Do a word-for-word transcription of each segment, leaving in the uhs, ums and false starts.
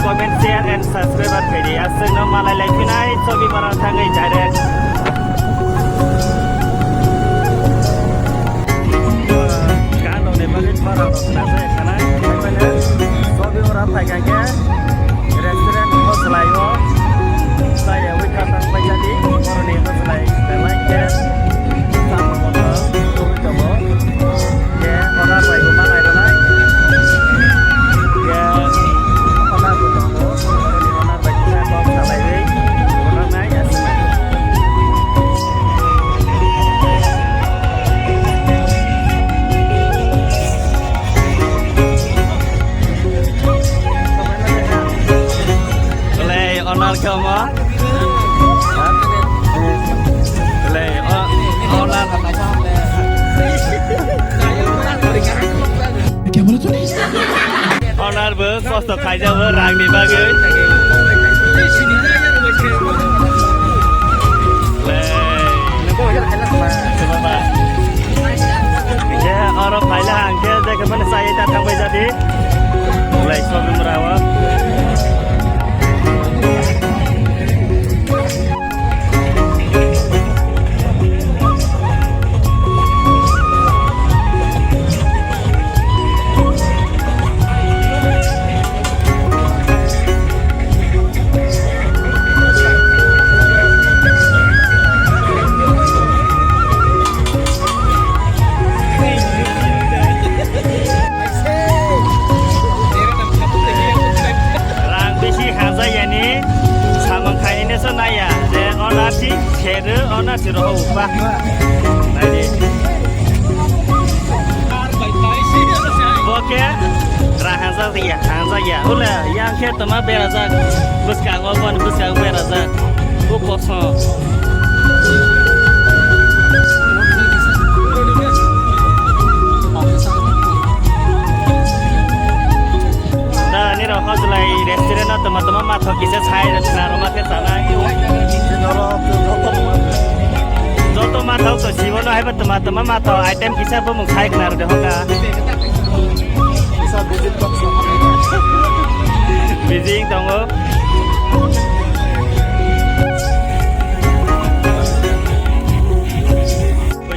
Comment, share and subscribe ar khaidi. Aswkno malai lai phinai Sobimora thangwi direct. Ganoni bagwi thora rok khna se khana. Sobimora phaikha khe restaurant o swlai o. Chaya wi kha tang pai jadi. Boroni o swlai belai khe. Tamo kotor tubui tongo. Khe order bai bo ma nai rwnai. Khe order bo tongo. Order bai kisa kok salai wi. Order nai aswk. Belai order khe omo. Belai o-, order. Kya bola tune? Order bo kosto khaijabo rangni bagwi. Belai. Khe oro phaila hangkhe jekhe mani chaywi ta thangbai jadi. Belai Sobimora o. Rang bisi hajayani samung khainai se naiya je ona si kheru ona si roho upa. Naidi. Bo khe rang hajak ya, hajak ya. Ule yang khe toma berajak. Bwskango boni bwskango berajak. O kosom. Da nirok hojlai restaurant o toma toma mathok kisa sai rwkna rwma khe chanai. Joto mathok to jibono haiba toma toma mathok item kisa bumung sai khna rwdi hoka. Bijing tongo.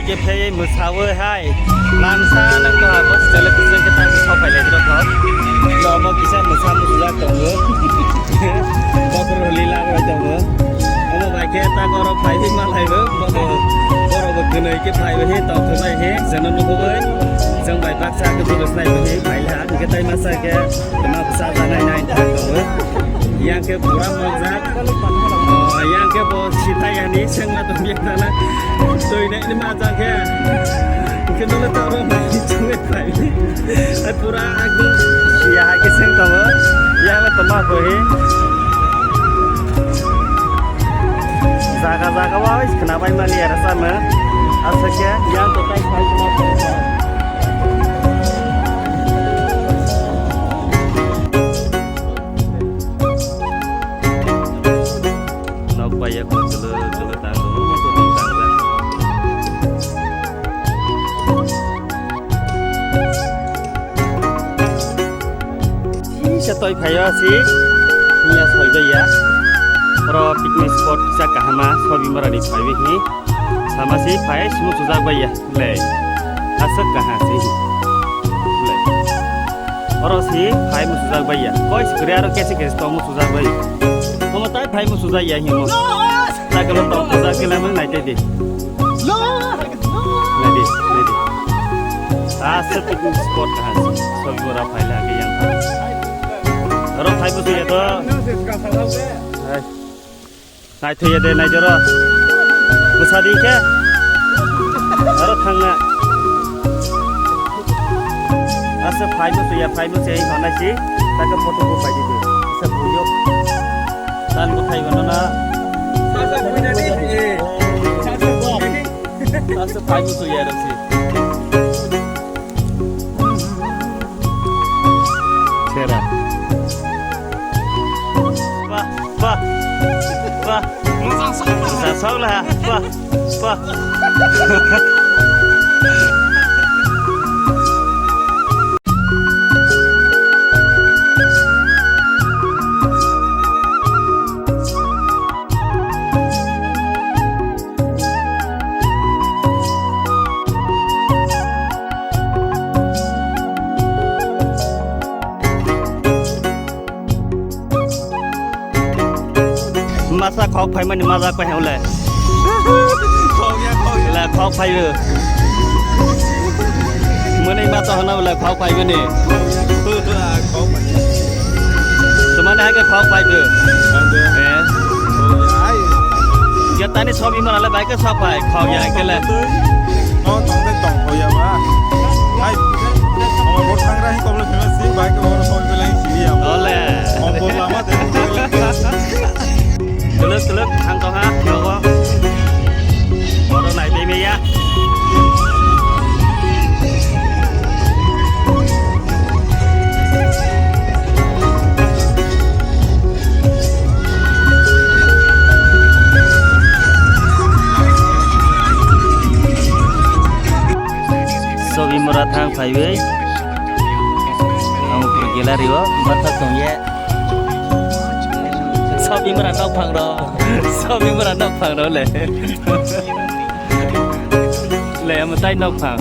Khe phei mwsawi hai. Mansa nang to abo chele kisa khe ta sok phai lai rok. Lo mo kisa mwsa mwsujak tongo. Botor holi la roi tongo. Omo bai khe ta goro phai bi ma lai bo. Botor goro bo gwnwi khe phai bi he tong khe bai he. Jeno nugo bai. Jeng bai baksa khe duro snai bi he phai la. Hingke tai masa khe toma bwsa janai nai thang tongo. Yang khe pura mojak. Oh, yang khe bo sita yani sengma tong yang nana. Tui nai ni majak khe. Hingke nolo ta oro mai chungwi phai. Ai pura ekdom siya hai khe seng tongo. Yang le toma bo he. Jaga jaga wa khna bai mani era sama. Aswk khe yang to tai phai toma. Nok bai ya ko cholo cholo ta ko ko ta ta. Si se toi phaio si. Niya soi bai ya. Oro picnic spot kisa kahama sobi mora ni phai bai hi. Sama si phai sumu sujak bai ya. Le. Aswk kaha se. Le. Oro si phai musujak bai ya. Koi si kwrwi aro kesi kesi tong musujak bai. Omo tai phai musujak ya himo. Takalo tong musujak kela mang nai tei di. Nai di, nai di. Aswk picnic spot kaha se. Sobi mora phai la ke yang. Oro phai musu ya to. Hai. Naithoya de, naijoro. Bwsa di khe. Aro thangna. Asa phai bo tuya, phai bo sei hwnai si. Taka photo bo pai di. Asa buyo. Tan bo thai bono na. Asa phai bo tuya rasi. Sera. Wah, wah, wah. Masa saula, wah, wah. Asa khok phaimani majak pai hole. Khok ya, khok ya. Le khok phaiyo. Mwnwi ma to hana le khok phaimani. Khok phai. Tumani hai ke khok phaiyo. Ande. Eh. Khok ya, ai. Ya tani sobi mana le bai ke sok phai. Khok ya ke le. No, tong de tong, khok ya ba. Ai. Mo bo sangra hi koblo phema si, bai ke bo sobi le si ya. Ole. Mo bo lama de. Tuluk tuluk thang tong ha nogo. Oro nai bemia. Sobi mora thang phaiwi. Ang gallery o bathak tong ye. Sobi mora nok phang ro. Sobi mora nok phang ro le. Le, amo tai nok phang.